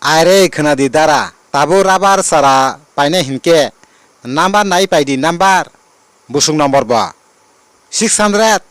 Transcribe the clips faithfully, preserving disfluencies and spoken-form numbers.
Are khwnadi dara, tabuk rabar chara painai hinkhe number nai paidi number, busuk number bo six hundred.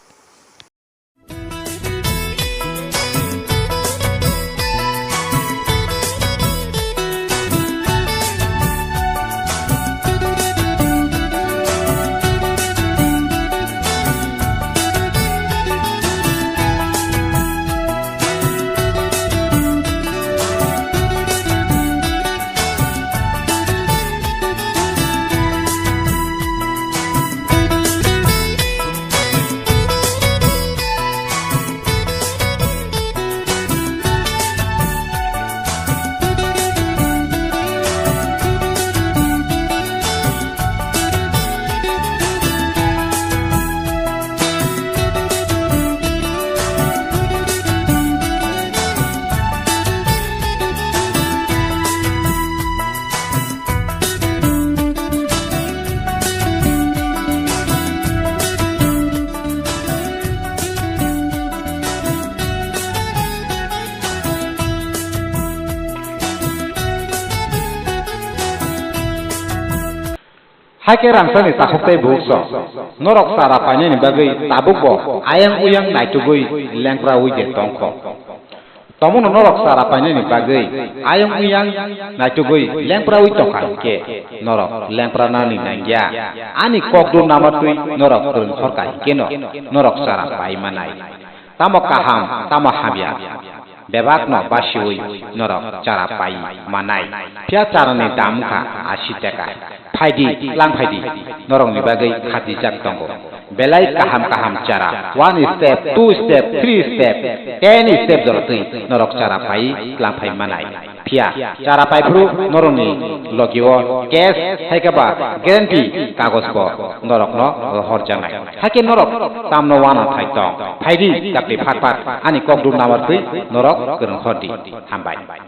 Hakhe rangchakni takhuk tei bukhuk song, norok chara painani bagwi tabukbo ayang uyang naitugwi lengpraui de tongkho. Tomono norok chara painani bagwi ayang uyang naitugwi lengpraui tongkha hinkhe norok lengpranani nangya. Ani kokdum namatwi norok kwrwng khorkha hinkhe no norok chara pai manai. Tamo kaham, tamo hamya, bebakno basiui norok chara pai manai. Phiya charani dam wngkha asi taka. Phaidi, lang phaidi, norokni bagwi khajijak tongo. Belai kaham kaham chara, one step, two step, three step, ten step jorotwi norok chara pai lang phai manai. Phiya chara paiphuru norokni logio cash hai khe ba guarantee kagoj bo norokno rohorjaknai. Hakhe norok tamno wana thai tong. Phaidi, dakti phak phak ani kokdum namartwi norok kwrwng khordi. Hambai.